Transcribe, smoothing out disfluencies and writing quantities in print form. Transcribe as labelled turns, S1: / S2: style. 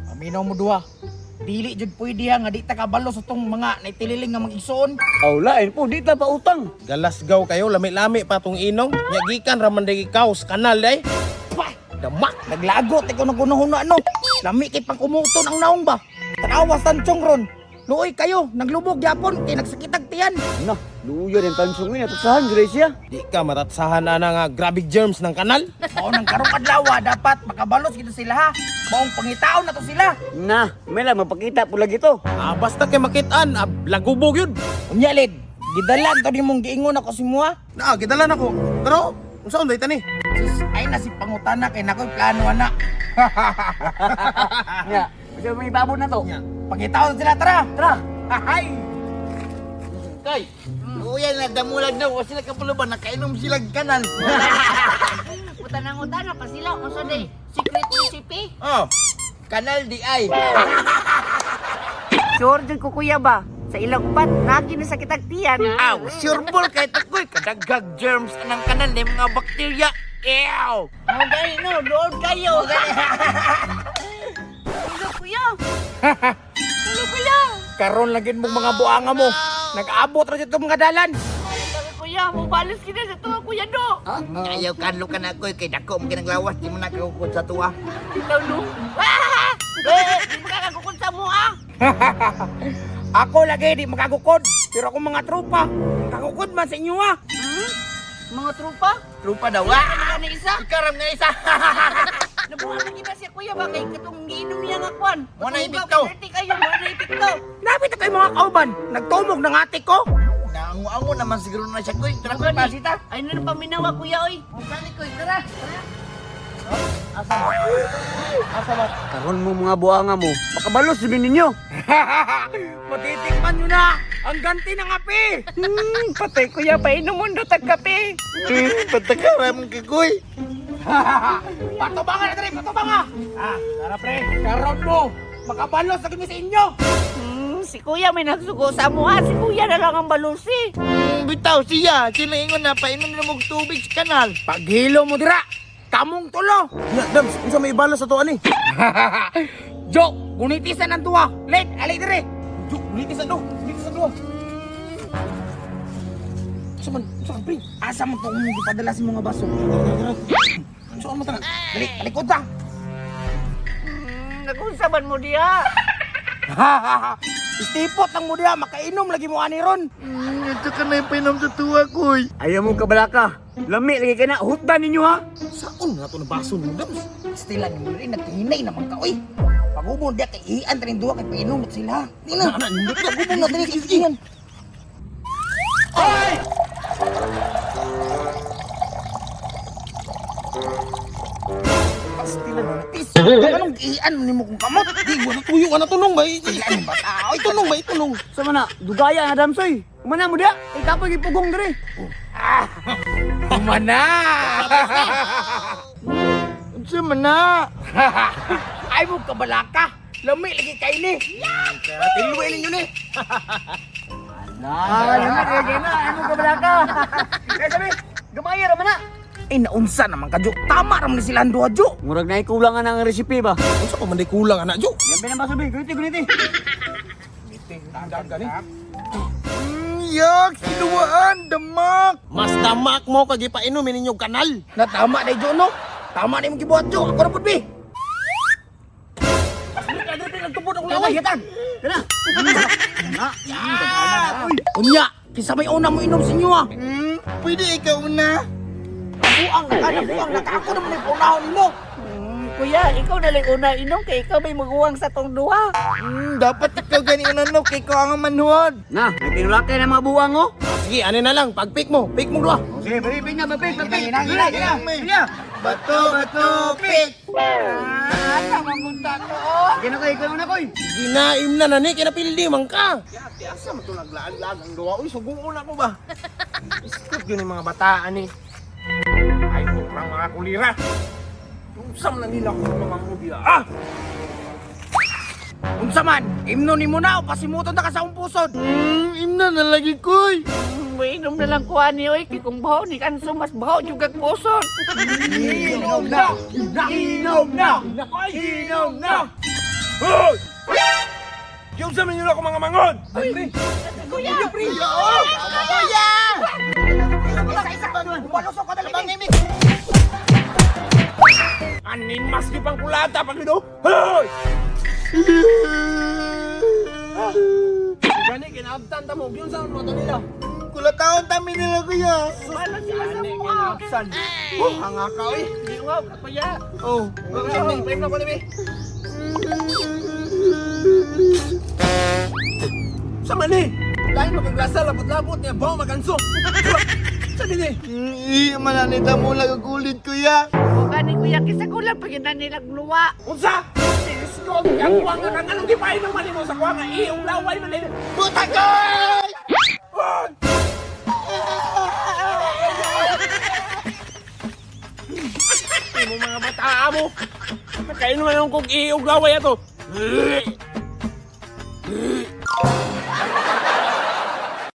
S1: Paminaw mo duha. Dili jud pwede ha nga di ta kabalo sa tong mga naitililing nga mag-igsoon.
S2: Aw lain po, di ta pa utang.
S3: Galasgaw kayo, lami-lami pa tong inom. Nya gikan ra man day ikaw sa kanal day.
S1: Pa!
S3: Damak.
S1: Naglagot ikaw nagunahuna no. Lami kay pangkumuton ang naong ba. Tanawa tansyong ron. Luoy kayo, naglubog yapon kay nagsakitag tiyan.
S2: Na, luya din tansong ini atsahan jud siya.
S3: Di ka matatsahan ana nga grabe germs ng kanal.
S1: Mao nang karong adlaw dapat makabalos gid sila ha. Maong pangitaon na to sila.
S2: Na, may lang mapakita po lagi to.
S3: Ah, basta kay makitaan, ah, lagubog yun.
S1: Unya lid, gidalan to nimong giingon ako si Mua.
S3: Na, gidalan ako. Pero, unsa unday tani?
S1: Sus, ay na si pangutana kay nakoy plano ana.
S2: Nya, kasi may babon na to.
S1: Pangitaon sila tara.
S2: Tara.
S1: Hay.
S4: Kay, uyan na damulag na wa sila kapuluban nakainom sila kanal.
S5: Utanang-utana pa sila unsa day secret recipe.
S4: Oh. Kanal di ay.
S5: Sure jud ko kuya ba? Sa ilang upat nagi na sakit ang tiyan.
S4: Aw, sure ball kay takoy kadagag germs anang kanal ni mga bakterya. Ew.
S5: Mo gani no, doon kayo. Ulo kuya. Ulo kuya.
S1: Karon lagi mong mga buanga mo. Nag-abot ra dito mga dalan.
S5: Sabi kuya, mo balos kita sa tuwa kuya do.
S4: Ayaw kanlo ka na koy kay dako mo kinaglawas di mo na kakukod sa tuwa.
S5: Bitaw no. Ah! Eh, di mo kakagukod sa mo ah.
S1: Ako lagi di makagukod, pero akong mga tropa, makagukod man sa inyo ah.
S5: Hmm? Mga trupa?
S4: Trupa daw.
S5: Wala na isa.
S4: Ikaram nga isa.
S5: Nabuhat na kita siya kuya ba kay katong giinom niya nga kwan.
S4: Mo na ipikto.
S5: Dirty kayo, mo na ipikto.
S1: Napit na kayo mga kauban, nagtumog ng ate ko.
S4: Naango-ango naman siguro na siya koy. Tara koy pasita.
S5: Ay na paminawa kuya oy.
S4: Mo koy tara.
S2: Karon mo mga buanga mo, makabalos jud ninyo.
S1: Matitikman nyo na ang ganti ng api.
S5: Patay kuya, painom mo na tag kape.
S4: Patakaram ka koy.
S1: Patubangan na dali, patubanga. Ah, tara pre, karon mo, makabalos na kami sa inyo.
S5: Si kuya may nagsugo sa mo ha. Si kuya na lang ang balusi.
S4: Bitaw siya. Sila ingon na painom na mog tubig sa kanal.
S1: Paghilo mo dira, kamong tulo.
S3: Nya, Dams, unsa may ibalo sa to ani?
S1: Jo, gunitisan ang tuwa. Late, alay dire.
S3: Jo, ulitis sa do, ulitis sa do. Unsa man, unsa man pre?
S1: Asa mo to kung gipadala sa mga baso?
S3: Unsa man tara?
S1: Dali, talikod ta.
S5: Nagunsaban mo diha.
S1: Istipot lang mo dira, makainom lagi mo ani ron.
S4: Ito ka na yung painom sa tuwa koy.
S2: Ayaw mo kabalaka. Lami lagi ka na, hutdan ninyo ha.
S3: Saon na to na baso nimo, Dams?
S1: Stila ni mo rin, nagkihinay naman ka, oy. Pagubon diya kay ian tanin duha kay painom na sila. Di na.
S3: Na, na,
S1: Pagubon na dali kay ian. Pastila na tis. Anong ian nimo kung kamot?
S3: Di, wala tuyo ka na tunong ba?
S1: Stila ni bata, oy.
S3: Tunong ba? Itunong.
S2: Sa mana, dugaya na damsoy. Umana mo dia, ikapoy gipugong diri.
S1: Humana.
S4: Unsa man na?
S1: Ay mo kabalaka. Lami lagi kay ni.
S3: Tiluwi ninyo ni.
S2: Na, lami lagi ka na, ayaw mo kabalaka. Kaya sabi, gamay ra man na.
S1: Eh naunsa naman ka, Jo. Tama ra man sila ang duha, Jo.
S2: Murag na ikulangan ang recipe ba?
S3: Unsa pa man day kulang ana, Jo?
S2: Yan ba na baso be? Guniti, guniti.
S3: Dagan ni.
S4: Yak, sinuwaan, damak.
S3: Mas damak mo kag ipainom ninyo kanal.
S1: Na tama na Jo no. Tama na imong gibuhat Jo. Ako ra pud bi.
S3: Nagtubod ako
S2: Laway, yatag. Kana. Na.
S1: Unya, kinsa may una mo inom sa inyo ah.
S4: Pwede ikaw na.
S1: Buang na ka, buang na ka. Ako naman ang paunahon nimo.
S5: Kuya, ikaw na lang una inom kay ikaw may maguwang sa tong duha.
S4: Dapat ikaw gani una no, kay ikaw ang manhuod.
S2: Na, nagtinulakay na mga buwang oh.
S3: Sige, ano na lang, pag-pick mo, pick mo duha.
S2: Sige, bari, pick na, pick, pick.
S1: Gina, gina, gina.
S2: Gina.
S4: Bato, bato, pick.
S5: Ah, tama mo ta to. oh.
S2: Sige na koy, ikaw na koy.
S3: Ginaim na na ni, kinapildi man ka. Yati, asa man to naglaag-laag ang duha. Uy, suguon ako ba? Iskot yun yung mga bataan eh. Ay, kurang mga kulira. Unsa man na nila kung mga mubila. Ah!
S1: Unsa man, imno nimo na o pasimuton ta ka sa akong pusod.
S4: Imna na lagi koy.
S5: Mainom na lang kuha ni oy kay kung baho ni kanso mas baho jud kag pusod.
S1: Inom na! Inom na! Inom na!
S3: Hoy! Yung sa minyo ako mga mangon! Ay, pre!
S1: Kuya!
S3: Pre!
S1: Kuya! Isa-isa! Balusok ka talaga!
S3: Animas di pang kulata pag dito! Hoy! Gani, kinaabtan ta mo. Yun sa mga nila.
S4: Kulataon tami nila kuya.
S5: Balo sila sa
S3: Gani,
S5: mukha.
S3: kinaabsan. Oh, hanga ka, oy.
S5: Iwaw ka kuya.
S3: Oh, frame na ko ni Sa mani? Lain makaglasa, labot-labot niya, bawa maganso. Sa dini?
S4: Iya man ni mo lang gulit kuya.
S5: O gani kuya kisa kulang pag na nila gluwa.
S3: Unsa? Diyos ko, ang kuwang nga kang anong gipain ng mani mo sa kuwang nga iyong laway man nila.
S4: Buta ko!
S3: Hoy! Imo mga bata mo. Nakain naman yung kog iyong laway ato.